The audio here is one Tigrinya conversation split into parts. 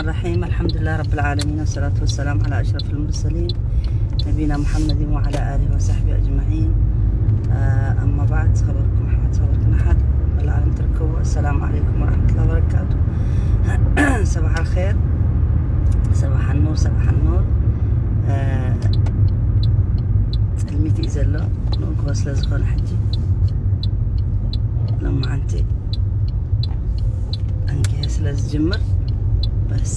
الرحيم. الحمد لله رب العالمين، والصلاة والسلام على أشرف المرسلين نبينا محمد وعلى آله وصحبه أجمعين. آه، أما بعد، خبركم حد خبركم أحد العالم تركوا. السلام عليكم ورحمة الله وبركاته. صباح الخير، صباح النور، صباح النور. آه، ጸልሚት እዩ ዘሎ ንግሆ ስለ ዝኾነ ሕጂ ሎማዓንቲ ኣንጊሀ ስለ ዝጅምር በስ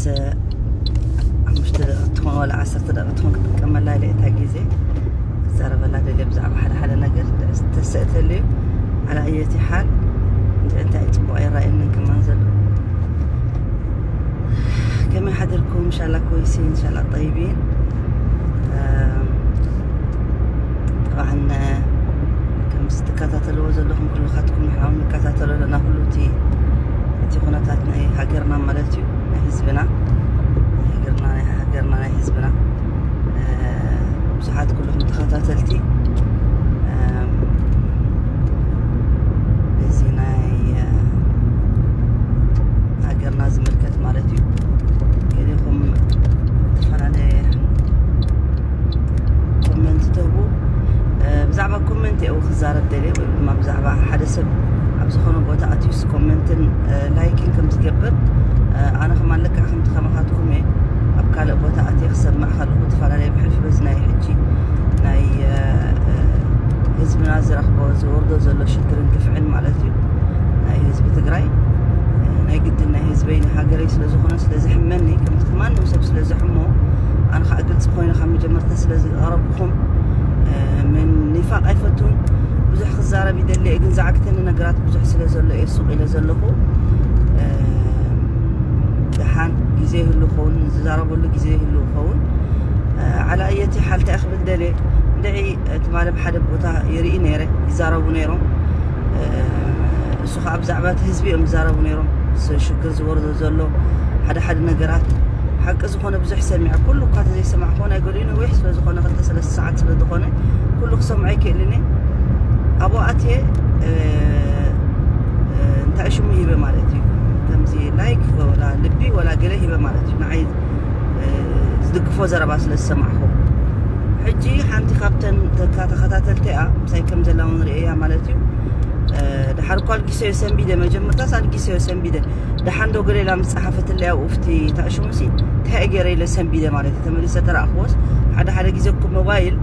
ሓሙሽተ ደቂ ትኾን ወላ ዓሰርተ ደቂ ትኾን ክጥቀመላ ኢለ እታ ግዜ ክዛረበላ ደልየ ብዛዕባ ሓደ ሓደ ነገር ተሰእተሉ እዩ። على أي حال እንታይ ጽቡቕ ይረኣየንን ከማን ዘሎ ከመይ ሓደርኩም? እንሻላ ኮይሲን እንሻላ ጠይቢን። ጠብዓን ከምዚ ትከታተልዎ ዘለኹም ኩልኻትኩም ንሕና እውን ንከታተሎ ኣለና። ኩሉ እቲ እቲ ኩነታት ናይ ሃገርና ማለት እዩ፣ ናይ ህዝብና፣ ናይ ሃገርና፣ ናይ ሃገርና፣ ናይ ህዝብና። ብዙሓት ኩልኹም ተኸታተልቲ እዚ ናይ ሃገርና ዝምልከት ማለት እዩ። ገሊኹም ዝተፈላለየ ኮመንት ትህቡ። ብዛዕባ ኮመንት እየ ክዛረብ ደልየ፣ ወይ ድማ ብዛዕባ ሓደ ሰብ ኣብ ዝኾነ ቦታ ኣትዩስ ኮመንትን ላይክን ከም ዝገብር፣ ኣነ ከማን ልክዕ ከምቲ ከማኻትኩም እየ ኣብ ካልእ ቦታ ኣትየ ክሰምዕ ከለኹ፣ ዝተፈላለየ ብሕልፊ በዚ ናይ ሕጂ ናይ ህዝብና ዝረኽቦ ዝወርዶ ዘሎ ሽግርን ግፍዕን ማለት እዩ፣ ናይ ህዝቢ ትግራይ፣ ናይ ግድን ናይ ህዝበይ ናይ ሃገረይ ስለ ዝኾነ ስለ ዝሕመኒ፣ ከምቲ ማንም ሰብ ስለ ዝሕሞ፣ ኣነ ከዓ ግልፂ ኮይነ ካብ መጀመርታ ስለ ዝቐረብኩም፣ ምን ኒፋቅ ኣይፈቱን። ብዙሕ ክዛረብ ይደሊ እየ፣ ግን ዝዓግተኒ ነገራት ብዙሕ ስለ ዘሎ እየ ሱቕ ኢለ ዘለኹ። ደሓን ግዜ ይህሉ ኸውን፣ ዝዛረበሉ ግዜ ይህሉ ኸውን። على أي حال እንታይ ክብል ደልየ፣ እንድዒ ትማሊ ብሓደ ቦታ ይርኢ ነይረ፣ ይዛረቡ ነይሮም። እሱ ከዓ ብዛዕባ እቲ ህዝቢ እዮም ዝዛረቡ ነይሮም። ሽግር ዝወርዶ ዘሎ ሓደ ሓደ ነገራት ሓቂ ዝኾነ ብዙሕ ሰሚዐ። ኩሉ እኳ ተዘይሰማዕክዎ፣ ናይ ገሊኡ ነዊሕ ስለ ዝኾነ፣ ክልተ ሰለስተ ሰዓት ስለ ዝኾነ ኩሉ ክሰምዖ ኣይክእልን እየ። ኣብኡ ኣትየ እንታይ ሽሙ ሂበ ማለት እዩ፣ ከምዚ ላይክ ወላ ልቢ ወላ ገለ ሂበ ማለት እዩ፣ ንዓይ ዝድግፎ ዘረባ ስለ ዝሰማዕኹ። ሕጂ ሓንቲ ካብተን ተካ ተኸታተልቲ እያ፣ ምሳይ ከም ዘላ እውን ርእየያ ማለት እዩ። ድሓር እኳ ኣልጊሰዮ ሰንቢደ፣ መጀመርታስ ኣልጊሰዮ ሰንቢደ። ደሓን ዶ ገለ ኢላ ምስ ጸሓፈትለይ ኣብኡ፣ ኣብቲ ታሽሙሲ እንታይ ገይረ ኢለ ሰንቢደ ማለት እዩ። ተመሊሰ ተረኣኽዎስ ሓደ ሓደ ግዜ እኮ ሞባይል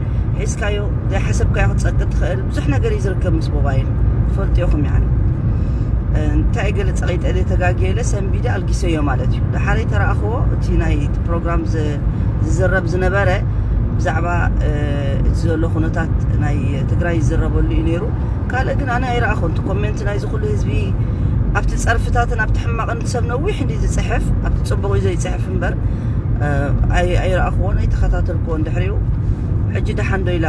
ሒዝካዮ ዘይሓሰብካዮ ክትጸቅጥ ትኽእል። ብዙሕ ነገር እዩ ዝርከብ ምስ ሞባይል፣ ትፈልጡ ኢኹም። ያኒ እንታይ ገለ ጸቒጠ ኢለ ተጋግየ ኢለ ሰንቢደ ኣልጊሰዮ ማለት እዩ። ደሓረይ ተረኣኽዎ፣ እቲ ናይ ፕሮግራም ዝዝረብ ዝነበረ ብዛዕባ እቲ ዘሎ ኩነታት ናይ ትግራይ ይዝረበሉ እዩ ነይሩ። ካልእ ግን ኣነ ኣይረኣኹን። እቲ ኮሜንት ናይዚ ኩሉ ህዝቢ ኣብቲ ጸርፍታትን ኣብቲ ሕማቕን ሰብ ነዊሕ እንዲ ዝጽሕፍ፣ ኣብቲ ጽቡቕ እዩ ዘይጽሕፍ እምበር ኣይረኣኽዎን ኣይተኸታተልክዎን። ድሕሪኡ ሕጂ ደሓን ዶ ኢላ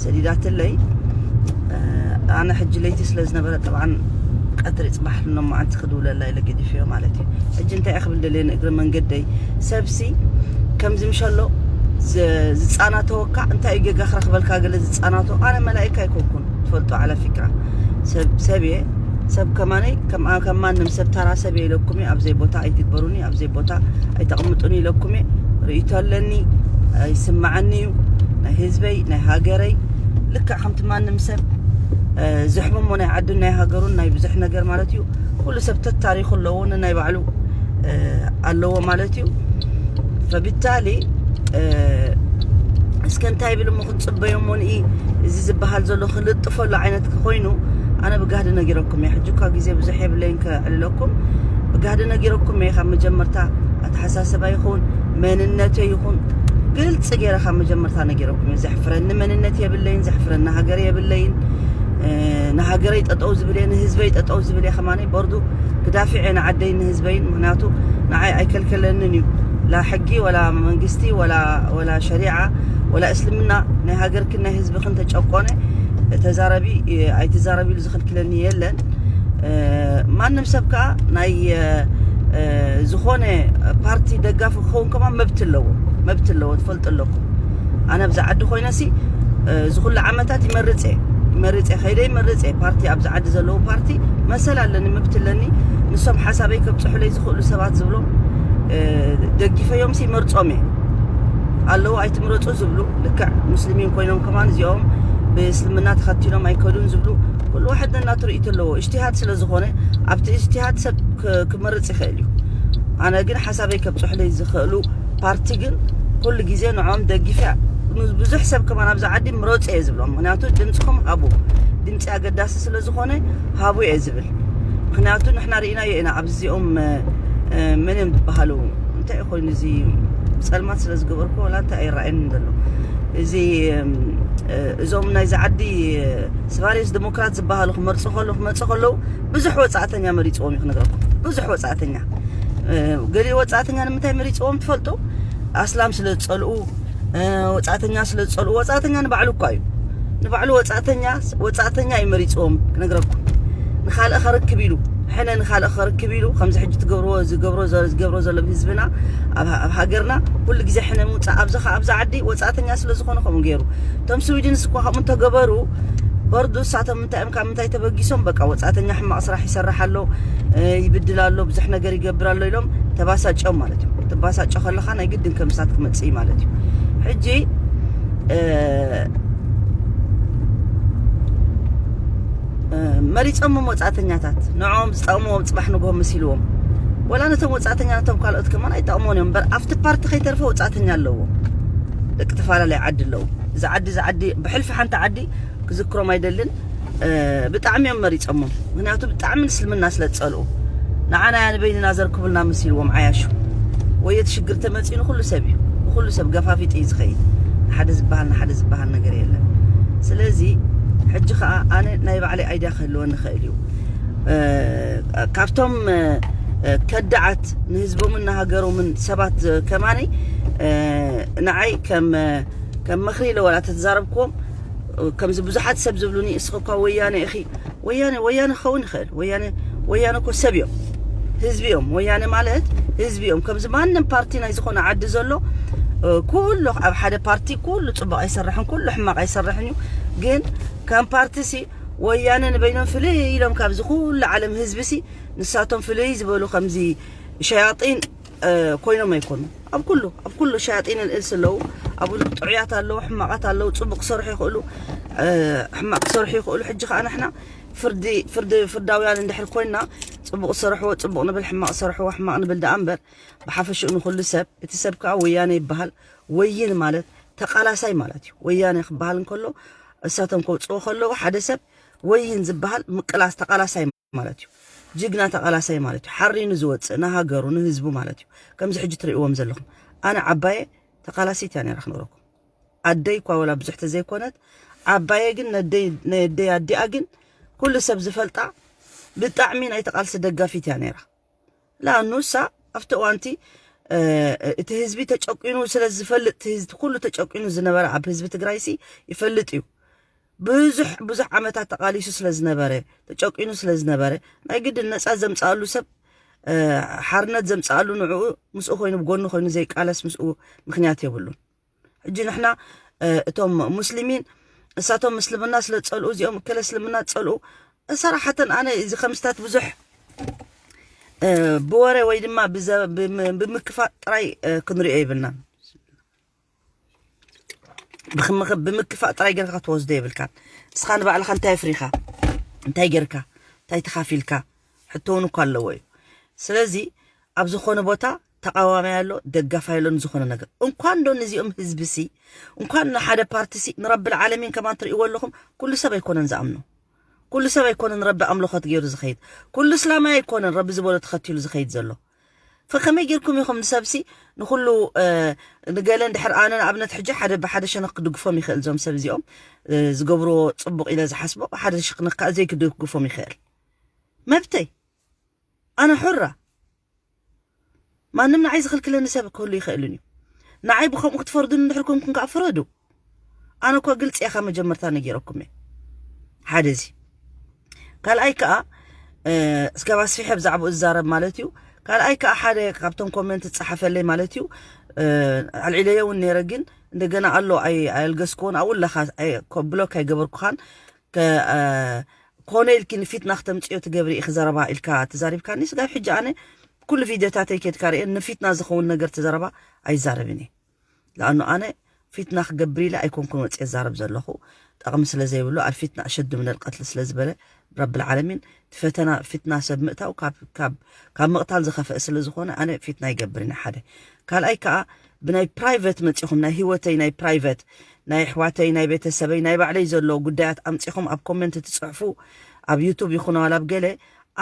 ሰዲዳትለይ። ኣነ ሕጂ ለይቲ ስለ ዝነበረ፣ ጠብዓን ቀትሪ ጽባሕ ንሎማዓንቲ ክድውለላ ኢለ ገዲፍዮ ማለት እዩ። ሕጂ እንታይ ክብል ደልየ ንእግሪ መንገደይ፣ ሰብሲ ከምዚ ምሸሎ ዝጻናተወካ እንታይ እዩ ጌጋ ክረኽበልካ ገለ ዝጻናቶ። ኣነ መላኢካ ኣይኮንኩን ትፈልጦ፣ ዓለ ፊክራ ሰብ ሰብ እየ። ሰብ ከማነይ ከም ማንም ሰብ ተራ ሰብ እየ ኢለኩም እየ። ኣብዘይ ቦታ ኣይትግበሩኒ፣ ኣብዘይ ቦታ ኣይተቕምጡኒ ኢለኩም እየ። ርእይቶ ኣለኒ፣ ይስምዓኒ እዩ። ናይ ህዝበይ ናይ ሃገረይ ልክዕ ከምቲ ማንም ሰብ ዝሕመሞ ናይ ዓዱን ናይ ሃገሩን ናይ ብዙሕ ነገር ማለት እዩ። ኩሉ ሰብ ተታሪኹ ኣለዎ፣ ነናይ ባዕሉ ኣለዎ ማለት እዩ። ፈብታሊ እስከ እንታይ ይብል እሞ ክንጽበዮ እሞ ንኢ እዚ ዝበሃል ዘሎ ክልጥፈሉ ዓይነት ኮይኑ ኣነ ብጋህዲ ነጊረኩም እየ። ሕጂ እኳ ግዜ ብዙሕ የብለይን ከዕልለኩም፣ ብጋህዲ ነጊረኩም እየ። ካብ መጀመርታ ኣተሓሳስባ ይኹን መንነተይ ይኹን ግልፂ ገይረ ካብ መጀመርታ ነጊረኩም እየ። ዘሕፍረኒ መንነት የብለይን፣ ዘሕፍረኒ ሃገር የብለይን። ንሃገረይ ጠጠው ዝብል እየ፣ ንህዝበይ ጠጠው ዝብል እየ። ከማነይ በርዱ ክዳፊዕ እየ ንዓደይን ንህዝበይን። ምክንያቱ ንዓይ ኣይከልከለንን እዩ ላ ሕጊ ወላ መንግስቲ ወላ ሸሪዓ ወላ እስልምና። ናይ ሃገርክን ናይ ህዝብክን ተጨቆነ ተዛረቢ ኣይትዛረቢ ኢሉ ዝኽልክለኒ የለን። ማንም ሰብ ከዓ ናይ ዝኾነ ፓርቲ ደጋፊ ክኸውን ከማ መብት ኣለዎ፣ መብት ኣለዎ። ትፈልጡ ኣለኩም፣ ኣነ ኣብዛ ዓዲ ኮይነሲ እዚ ኩሉ ዓመታት ይመርፅ እየ። መርፀ ከይደ ይመርፀ ፓርቲ ኣብዚ ዓዲ ዘለዉ ፓርቲ መሰል ኣለኒ፣ መብት ኣለኒ። ንሶም ሓሳበይ ከብፅሑለይ ዝኽእሉ ሰባት ዝብሎም፣ እ፣ ደጊፈዮም ሲ መርፆም እየ። ኣለዉ ኣይትምረፁ ዝብሉ፣ ልክዕ ሙስሊሚን ኮይኖም ከማን እዚኦም ብእስልምና ተኸቲሎም ኣይከዱን ዝብሉ፣ ኩሉ ዋሕድ ነናቱ ርእይቶ ኣለዎ። እጅትሃድ ስለ ዝኾነ ኣብቲ እጅትሃድ ሰብ ክ-፣ ክመርፅ ይኽእል እዩ። ኣነ ግን ሓሳበይ ከብፅሑለይ ዝኽእሉ ፓርቲ ግን ኩሉ ግዜ ንዖም ደጊፈ፣ ብዙሕ ሰብ ከማን ኣብዚ ዓዲ ምረፁ እየ ዝብሎም። ምክንያቱ ድምፅኹም ሃቡ፣ ድምፂ ኣገዳሲ ስለ ዝኾነ ሃቡ እየ ዝብል። ምክንያቱ ንሕና ርኢናዮ ኢና ኣብዚኦም፣ እ፣ እ፣ መን እዮም ዝበሃሉ፣ እንታይ ኮይኑ እዚ ጸልማት ስለ ዝገበርኩ ዋላ እንታይ ኣይረኣየንን ዘሎ። እዚ፣ እም፣ እ፣ እዞም ናይዚ ዓዲ፣ እ፣ ስባሬስ ዲሞክራት ዝበሃሉ ክመርፁ ከለዉ፣ ክመፁ ከለዉ ብዙሕ ወጻእተኛ መሪፅዎም እዩ ክነግረኩም። ብዙሕ ወጻእተኛ፣ እ፣ ገሊኡ ወጻእተኛ ንምንታይ መሪፅዎም ትፈልጡ? ኣስላም ስለ ዝጸልኡ፣ እ፣ ወጻእተኛ ስለ ዝጸልኡ። ወጻእተኛ ንባዕሉ እኳ እዩ፣ ንባዕሉ ወጻእተኛ፣ ወጻእተኛ እዩ መሪፅዎም ክነግረኩም። ንኻልእ ከርክብ ኢሉ፣ ሕነ ንኻልእ ከርክብ ኢሉ፣ ከምዚ ሕጂ ትገብርዎ፣ ዝገብሮ ዘ-፣ ዝገብሮ ዘሎ ህዝብና ኣብ፣ ኣብ ሃገርና ኩሉ ግዜ ሕነ ምውጻእ። ኣብዚ ኸ-፣ ኣብዚ ዓዲ ወጻእተኛ ስለ ዝኾነ ከምኡ ገይሩ። እቶም ስዊድንስ እኳ ከምኡ እንተገበሩ፣ በርዱ እሳቶም እንታይ እዮም፣ ካብ ምንታይ ተበጊሶም? በቃ ወጻእተኛ ሕማቕ ስራሕ ይሰርሕ ኣሎ፣ እ፣ ይብድል ኣሎ፣ ብዙሕ ነገር ይገብር ኣሎ ኢሎም ተባሳጭዮም ማለት እዩ። ትባሳጮ ከለኻ ናይ ግድን ከምሳት ክመጽእ እዩ ማለት እዩ። ሕጂ፣ እ፣ እ፣ መሪጾም ወጻእተኛታት ንዕኦም ዝጠቕምዎም ጽባሕ ንግሆ መሲልዎም፣ ወላ ነቶም ወጻእተኛ ነቶም ካልኦት ከማን ኣይጠቕምዎን እዮም። እምበር ኣብቲ ፓርቲ ከይተርፈ ወጻእተኛ ኣለዎ። ደቂ ተፈላለየ ዓዲ ኣለዉ። እዚ ዓዲ፣ እዚ ዓዲ ብሕልፊ ሓንቲ ዓዲ ክዝክሮም ኣይደልን። እ፣ ብጣዕሚ እዮም መሪጾሞም። ምክንያቱ ብጣዕሚ ንእስልምና ስለ ዝጸልኡ፣ ንዓና እያ ንበይንና ዘርክቡልና መሲልዎም ዓያሹ። ወይ እቲ ሽግር ተመጺኡ ንኹሉ ሰብ እዩ፣ ንኹሉ ሰብ ገፋፊጥ እዩ ዝኸይድ። ንሓደ ዝበሃል፣ ንሓደ ዝበሃል ነገር የለን። ስለዚ ሕጂ ኸኣ ኣነ ናይ ባዕለይ ኣይድያ ክህልወኒ ይኽእል እዩ። እ፣ ካብቶም፣ እ፣ ከዳዓት ንህዝቦምን ንሃገሮምን ሰባት ከማነይ፣ እ፣ ንዓይ ከም፣ ከም ምኽሪ ኢለ ዋላ ተተዛረብክዎም፣ ከምዚ ብዙሓት ሰብ ዝብሉኒ፣ "እስኺ እኳ ወያነ ኢኺ።" ወያነ፣ ወያነ ክኸውን ይኽእል። ወያነ፣ ወያነ እኮ ሰብ እዮም፣ ህዝቢ እዮም። ወያነ ማለት ህዝቢ እዮም። ከምዚ ማንም ፓርቲ ናይ ዝኾነ ዓዲ ዘሎ፣ እ፣ ኩሉ ኣብ ሓደ ፓርቲ ኩሉ ጽቡቕ ኣይሰርሕን፣ ኩሉ ሕማቕ ኣይሰርሕን እዩ። ግን ከም ፓርቲ ሲ ወያነ ንበይኖም ፍልይ ኢሎም ካብዚ ኩሉ ዓለም ህዝቢ ሲ ንሳቶም ፍልይ ዝበሉ ከምዚ ሸያጢን፣ እ፣ ኮይኖም ኣይኮኑን። ኣብ ኩሉ፣ ኣብ ኩሉ ሸያጢን እልእልስ ኣለዉ። ኣብኡ ጥዑያት ኣለዉ፣ ሕማቓት ኣለዉ፣ ጽቡቕ ክሰርሑ ይኽእሉ፣ እ፣ ሕማቕ ክሰርሑ ይኽእሉ። ሕጂ ኸኣ ንሕና ፍርዲ፣ ፍርዲ፣ ፍርዳውያን እንድሕር ኮይንና፣ ጽቡቕ ዝሰርሕዎ ጽቡቕ ንብል፣ ሕማቕ ዝሰርሕዎ ሕማቕ ንብል ደኣ እምበር፣ ብሓፈሽኡ ንኹሉ ሰብ፣ እቲ ሰብ ከኣ ወያነ ይበሃል። ወይን ማለት ተቓላሳይ ማለት እዩ። ወያነ ክበሃል እንከሎ፣ እሳቶም ከውጽኦ ከለዉ፣ ሓደ ሰብ ወይን ዝበሃል ምቅላስ ተቓላሳይ ማለት እዩ። ጅግና ተቓላሳይ ማለት እዩ። ሓሪኑ ዝወጽእ ንሃገሩ፣ ንህዝቡ ማለት እዩ። ከምዚ ሕጂ ትርእይዎም ዘለኹም። ኣነ ዓባየ ተቓላሲት እያ ነይራ ክነግረኩም። ኣደይ እኳ ወላ ብዙሕ ተዘይኮነት፣ ዓባየ ግን ነደይ፣ ነደይ ኣዲኣ ግን ኩሉ ሰብ ዝፈልጣ ብጣዕሚ ናይ ተቓልሲ ደጋፊት እያ ነይራ። ላ ንሳ ኣብቲ እዋንቲ፣ እ፣ እቲ ህዝቢ ተጨቂኑ ስለ ዝፈልጥ፣ እቲ ህዝቢ ኩሉ ተጨቂኑ ዝነበረ ኣብ ህዝቢ ትግራይሲ ይፈልጥ እዩ። ብዙሕ፣ ብዙሕ ዓመታት ተቓሊሱ ስለ ዝነበረ፣ ተጨቂኑ ስለ ዝነበረ፣ ናይ ግድን ነጻ ዘምጽኣሉ ሰብ፣ እ፣ ሓርነት ዘምጽኣሉ ንዕኡ ምስኡ ኮይኑ፣ ብጎኑ ኮይኑ ዘይቃለስ ምስኡ ምኽንያት የብሉን። ሕጂ ንሕና፣ እ፣ እቶም ሙስሊሚን እሳቶም ምስልምና ስለ ዝጸልኡ፣ እዚኦም እከለ እስልምና ዝጸልኡ፣ ሰራሓተን ኣነ እዚ ከምስታት ብዙሕ፣ እ፣ ብወረ ወይ ድማ ብዘ-፣ ብም-፣ ብምክፋእ ጥራይ፣ እ፣ ክንሪኦ የብልናን። ብኽምኽ-፣ ብምክፋእ ጥራይ ጌርካ ክትወስዶ የብልካን። ንስኻ ንባዕልኻ እንታይ ኣፍሪኻ? እንታይ ጌርካ? እንታይ ተኻፊልካ? ሕቶ እውን እኳ ኣለዎ እዩ። ስለዚ ኣብ ዝኾነ ቦታ ተቓዋማይ ኣሎ፣ ደጋፋይ ኣሎ ንዝኾነ ነገር። እንኳን ዶ ንዚኦም ህዝቢ ሲ፣ እንኳን ንሓደ ፓርቲ ሲ፣ ንረብል ዓለሚን ከማን ትርእይዎ ኣለኹም፣ ኩሉ ሰብ ኣይኮነን ዝኣምኖ። ኩሉ ሰብ ኣይኮነን ረቢ ኣምልኾት ገይሩ ዝኸይድ። ኩሉ እስላማይ ኣይኮነን ረቢ ዝበሎ ተኸቲሉ ዝኸይድ ዘሎ። ፈከመይ ጌርኩም ኢኹም ንሰብሲ ንኹሉ፣ እ፣ ንገለ እንድሕር ኣነ ንኣብነት ሕጂ ሓደ ብሓደ ሸነኽ ክድግፎም ይኽእል እዞም ሰብ እዚኦም፣ እ፣ ዝገብርዎ ጽቡቕ ኢለ ዝሓስቦ፣ ብሓደ ሸነኽ ከኣ ዘይክድግፎም ይኽእል። መብተይ። ኣነ ሑራ። ማንም ንዓይ ዝኽልክለኒ ሰብ ክህሉ ይኽእልን እዩ። ንዓይ ብኸምኡ ክትፈርዱኒ እንድሕር ኮንኩም ከኣ ፍረዱ። ኣነ እኮ ግልጺ እየ ካብ መጀመርታ ነጊረኩም እየ። ሓደ እዚ። ካልኣይ ከኣ፣ እ፣ እስከ ኣስፊሐ ብዛዕባኡ ዝዛረብ ማለት እዩ። ካልኣይ ከኣ ሓደ ካብቶም ኮመንት ዝጸሓፈለይ ማለት እዩ። እ፣ ኣልዒለዮ እውን ነይረ ግን እንደገና ኣሎ ኣይ-፣ ኣየልገስክዎን ኣብኡ ኣለኻ ኣይ-፣ ኮ-፣ ብሎክ ኣይገበርኩኻን። ኮነ ኢልኪ ንፊትና ክተምፅዮ ትገብሪ ኢኺ ዘረባ ኢልካ ተዛሪብካኒ። ስጋብ ሕጂ ኣነ ኩሉ ቪድዮታተይ ኬድካ ርኤ፣ ንፊትና ዝኸውን ነገር ተዘረባ ኣይዛረብን እየ። ለኣኑ ኣነ ፊትና ክገብር ኢለ ኣይኮንኩን ወፅየ ዛረብ ዘለኹ። ጠቕሚ ስለ ዘይብሉ፣ ኣልፊትና ኣሸዱ ምነል ቀትል ስለ ዝበለ፣ ረብል ዓለሚን እቲ ፈተና ፊትና ሰብ ምእታው ካብ ምቕታል ዝኸፈእ ስለ ዝኾነ ኣነ ፊትና ኣይገብርን እየ። ሓደ ካልኣይ ከዓ ብናይ ፕራይቨት መፂኹም፣ ናይ ህይወተይ ናይ ፕራይቨት፣ ናይ ኣሕዋተይ ናይ ቤተሰበይ ናይ ባዕለይ ዘሎ ጉዳያት ኣምፂኹም ኣብ ኮመንት ትፅሕፉ፣ ኣብ ዩቱብ ይኹን ዋላ ኣብ ገለ፣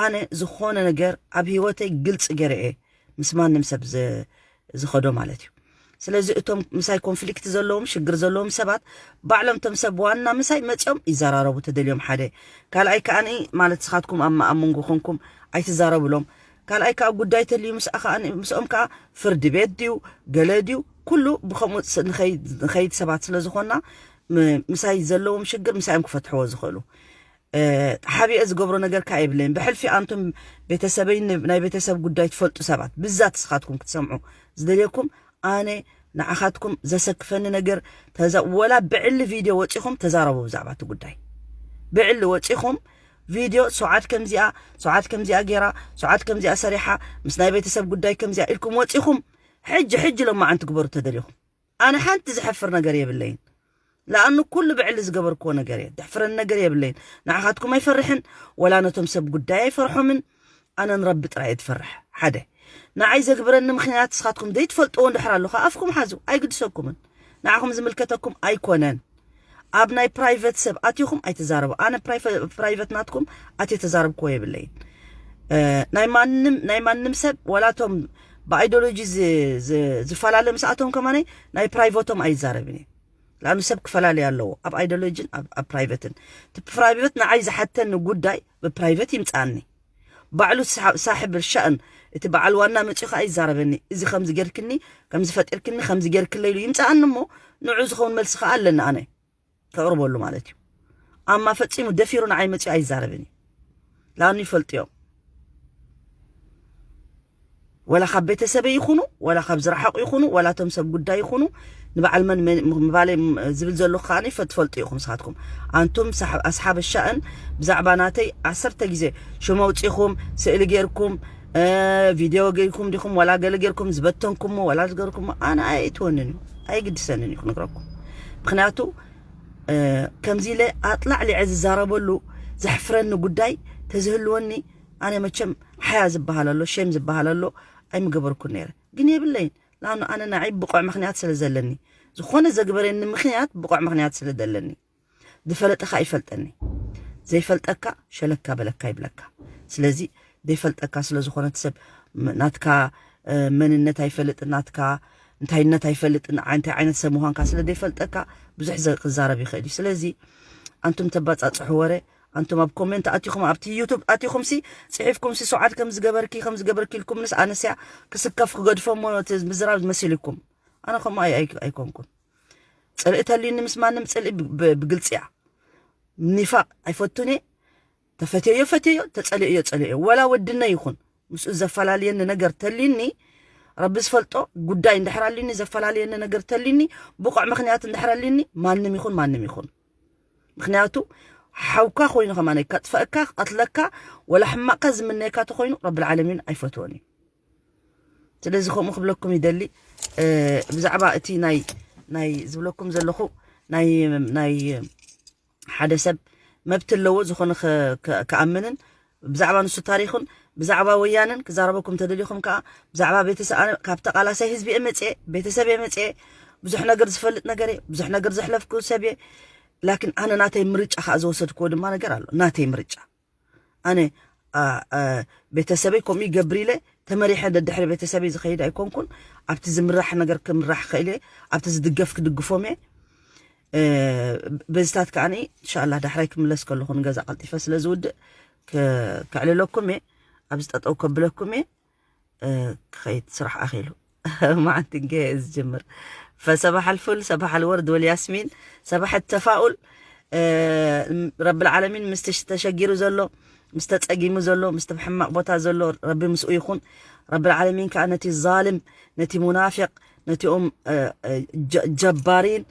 ኣነ ዝኾነ ነገር ኣብ ህይወተይ ግልፂ ገይረ እየ ምስ ማንም ሰብ ዝኸዶ ማለት እዩ። ስለዚ እቶም ምሳይ ኮንፍሊክት ዘለዎም ሽግር ዘለዎም ሰባት ባዕሎም እቶም ሰብ ዋና ምሳይ መፂኦም ይዘራረቡ ተደልዮም ሓደ። ካልኣይ ከዓኒ ማለት ንስኻትኩም ኣብ ኣብ መንጎ ኮንኩም ኣይትዛረብሎም። ካልኣይ ከዓ ጉዳይ ተልዩ ምስኦም ከዓ ፍርዲ ቤት ድዩ ገለ ድዩ ኩሉ ብከምኡ ንኸይድ ሰባት ስለ ዝኾንና ምሳይ ዘለዎም ሽግር ምሳዮም ክፈትሕዎ ዝኽእሉ። ሓቢአ ዝገብሮ ነገር ከ የብለይን። ብሕልፊ ኣንቱም ቤተሰበይ ናይ ቤተሰብ ጉዳይ ትፈልጡ ሰባት ብዛት ንስኻትኩም ክትሰምዑ ዝደልየኩም ኣነ ንዓኻትኩም ዘሰክፈኒ ነገር ወላ ብዕሊ ቪድዮ ወፂኹም ተዛረቡ ብዛዕባ እቲ ጉዳይ። ብዕሊ ወፂኹም ቪድዮ ሰዓት ከምዚኣ ሰዓት ከምዚኣ ገይራ ሰዓት ከምዚኣ ሰሪሓ ምስ ናይ ቤተሰብ ጉዳይ ከምዚኣ ኢልኩም ወፂኹም ሕጂ ሕጂ ሎማዓንቲ ግበሩ ተደሊኹም። ኣነ ሓንቲ ዘሕፍር ነገር የብለይን። ለኣኑ ኩሉ ብዕሊ ዝገበርክዎ ነገር እየ። ድሕፍረኒ ነገር የብለይን። ንዓኻትኩም ኣይፈርሕን፣ ወላ ነቶም ሰብ ጉዳይ ኣይፈርሖምን። ኣነ ንረቢ ጥራይ እየ ዝፈርሕ። ሓደ ንዓይ ዘግብረኒ ምኽንያት ንስኻትኩም ዘይትፈልጥዎ እንድሕር ኣለኹ ኣፍኩም ሓዙ፣ ኣይግድሰኩምን። ንዓኹም ዝምልከተኩም ኣይኮነን። ኣብ ናይ ፕራይቨት ሰብ ኣቲኹም ኣይተዛረቡ። ኣነ ፕራይቨት ናትኩም ኣትየ ተዛረብክዎ የብለይን። ናይ ማንም ናይ ማንም ሰብ ዋላቶም ብኣይዲዮሎጂ ዝፈላለ ምስኣቶም ከማነይ ናይ ፕራይቨቶም ኣይዛረብን እየ። ለኣኑ ሰብ ክፈላለዩ ኣለዎ ኣብ ኣይዲዮሎጂን ኣብ ፕራይቨትን። እቲ ፕራይቨት ንዓይ ዝሓተኒ ጉዳይ ብፕራይቨት ይምፅኣኒ። ባዕሉ ሳሕብ ርሻእን እቲ በዓል ዋና መፂኡ ከዓ ይዛረበኒ። እዚ ከምዚ ጌርክኒ፣ ከምዚ ፈጢርክኒ፣ ከምዚ ጌርክለይ ኢሉ ይምፅኣኒ እሞ ንዑ ዝኸውን መልሲ ከዓ ኣለኒ ኣነ ከቕርበሉ ማለት እዩ። ኣማ ፈፂሙ ደፊሩ ንዓይ መፂኡ ኣይዛረብን እዩ። ለኣኑ ይፈልጥዮም ወላ ካብ ቤተሰበይ ይኹኑ ወላ ካብ ዝረሓቑ ይኹኑ ወላ ቶም ሰብ ጉዳይ ይኹኑ ንበዓል መን ምባለይ ዝብል ዘለኹ ከዓ ፈትፈልጡ ኢኹም ንስኻትኩም። ኣንቱም ኣስሓብ ሻእን ብዛዕባ ናተይ ዓሰርተ ግዜ ሽም ኣውፂኹም ስእሊ ጌርኩም ቪድዮ ጌርኩም ዲኹም ዋላ ገለ ጌርኩም ዝበተንኩሞ ዋላ ዝገርኩሞ ኣነ ኣይእትወንን እዩ ኣይግድሰንን እዩ ክነግረኩም። ምክንያቱ ከምዚ ኢለ ኣጥላዕሊዐ ዝዛረበሉ ዘሕፍረኒ ጉዳይ ተዝህልወኒ ኣነ መቸም ሓያ ዝበሃል ኣሎ ሸም ዝበሃል ኣሎ ኣይምገበርኩን ነይረ። ግን የብለይን። ለኣኑ ኣነ ንዓይ ብቑዕ ምኽንያት ስለ ዘለኒ ዝኾነ ዘግበረኒ ምኽንያት ብቑዕ ምኽንያት ስለ ዘለኒ ዝፈለጠ ከዓ ይፈልጠኒ ዘይፈልጠካ ሸለካ በለካ ይብለካ። ስለዚ ዘይፈልጠካ ስለ ዝኾነ እቲ ሰብ ናትካ መንነት ኣይፈልጥን ናትካ እንታይነት ኣይፈልጥን እንታይ ዓይነት ሰብ ምዃንካ ስለ ዘይፈልጠካ ብዙሕ ክዛረብ ይኽእል እዩ። ስለዚ ኣንቱም ተባፃፅሑ ወረ ኣንቱም ኣብ ኮሜንት ኣቲኹም ኣብቲ ዩቱብ ኣቲኹም ሲ ፅሒፍኩም ሲ ሰዓት ከም ዝገበርኪ ከም ዝገበርኪ ኢልኩም ንስ ኣነስያ ክስከፍ ክገድፎ እሞ ምዝራብ መሲልኩም ኣነ ከምኡ ኣይኮንኩን። ፅልኢ ተልዩኒ ምስ ማንም ፅልኢ ብግልፂ እያ። ኒፋቅ ኣይፈቱን እየ። ተፈትየዮ ፈትየዮ ተፀልእዮ ፀልእዮ ወላ ወድነ ይኹን ምስኡ ዘፈላልየኒ ነገር ተልዩኒ ረቢ ዝፈልጦ ጉዳይ እንድሕር ኣልዩኒ ዘፈላልየኒ ነገር ተልዩኒ ብቑዕ ምኽንያት እንድሕር ኣልዩኒ ማንም ይኹን ማንም ይኹን ምክንያቱ ሓውካ ኮይኑ ከማነይ ከጥፈእካ ክቐትለካ ወላ ሕማቕካ ዝምነየካ ተኮይኑ ረብል ዓለሚን ኣይፈትዎን እዩ። ስለዚ ከምኡ ክብለኩም ይደሊ ብዛዕባ እቲ ናይ ናይ ዝብለኩም ዘለኹ ናይ ናይ ሓደ ሰብ መብት ኣለዎ ዝኾነ ክኣምንን ብዛዕባ ንሱ ታሪኽን ብዛዕባ ወያንን ክዛረበኩም ተደሊኹም ከዓ ብዛዕባ ቤተሰብ ካብ ተቃላሳይ ህዝቢ እየ መፅኤ ቤተሰብ እየ መፅኤ ብዙሕ ነገር ዝፈልጥ ነገር እየ ብዙሕ ነገር ዘሕለፍኩ ሰብ እየ። ላኪን ኣነ ናተይ ምርጫ ከዓ ዝወሰድክዎ ድማ ነገር ኣሎ ናተይ ምርጫ ኣነ ቤተሰበይ ከምኡ ይገብር ኢለ ተመሪሐ ደድሕሪ ቤተሰበይ ዝኸይድ ኣይኮንኩን። ኣብቲ ዝምራሕ ነገር ክምራሕ ክእል እየ ኣብቲ ዝድገፍ ክድግፎም እየ። በዚታት ከዓኒ እንሻላ ዳሕራይ ክምለስ ከለኹ ንገዛ ቀልጢፈ ስለ ዝውድእ ክዕልለኩም እየ ኣብዚ ጠጠው ከብለኩም እየ። ክኸይድ ስራሕ ኣኺሉ መዓንቲ እንገ ዝጅምር ፈሰባሕ ኣልፉል ሰባሕ ኣልወርድ ወልያስሚን ሰባሕ ተፋኡል ረብል ዓለሚን ምስ ተሸጊሩ ዘሎ ምስ ተጸጊሙ ዘሎ ምስ ሕማቕ ቦታ ዘሎ ረቢ ምስኡ ይኹን። ረብል ዓለሚን ከዓ ነቲ ዛልም ነቲ ሙናፊቅ ነቲኦም ጀባሪን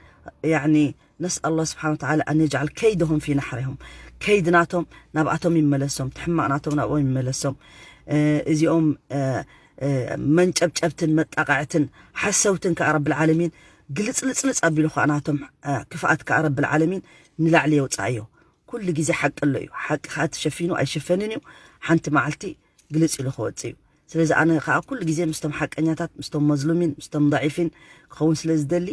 ያኒ ነስኣል ኣላህ ስብሓን ወተዓላ ኣን የጅዓል ከይደሆም ፊ ናሕሪሆም። ከይዲ ናቶም ናብኣቶም ይመለሶም፣ ትሕማቕ ናቶም ናብኦም ይመለሶም። እዚኦም መንጨብጨብትን መጣቕዕትን ሓሰውትን ከዓ ረብል ዓለሚን ግልፅልፅልፅ ኣቢሉ ከዓ ናቶም ክፍኣት ከዓ ረብል ዓለሚን ንላዕሊ የውፅኣዮ። ኩሉ ግዜ ሓቂ ኣሎ እዩ። ሓቂ ከዓ ተሸፊኑ ኣይሽፈንን እዩ። ሓንቲ መዓልቲ ግልፅ ኢሉ ክወፅእ እዩ። ስለዚ ኣነ ከዓ ኩሉ ግዜ ምስቶም ሓቀኛታት፣ ምስቶም መዝሉሚን፣ ምስቶም ضعيفን ክኸውን ስለ ዝደሊ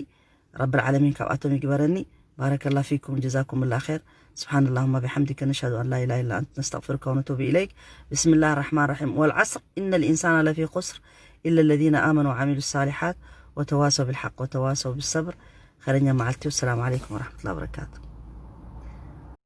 ረብል ዓለሚን ካብኣቶም ይግበረኒ። بارك الله فيكم، جزاكم الله خير. سبحان اللهم بحمدك، نشهد أن لا إله إلا أنت، نستغفرك ونتوب إليك. بسم الله الرحمن الرحيم. والعصر إن الإنسان لفي خسر إلا الذين آمنوا وعملوا الصالحات وتواصوا بالحق وتواصوا بالصبر. خيرኛ መዓልቲ። والسلام عليكم ورحمة الله وبركاته.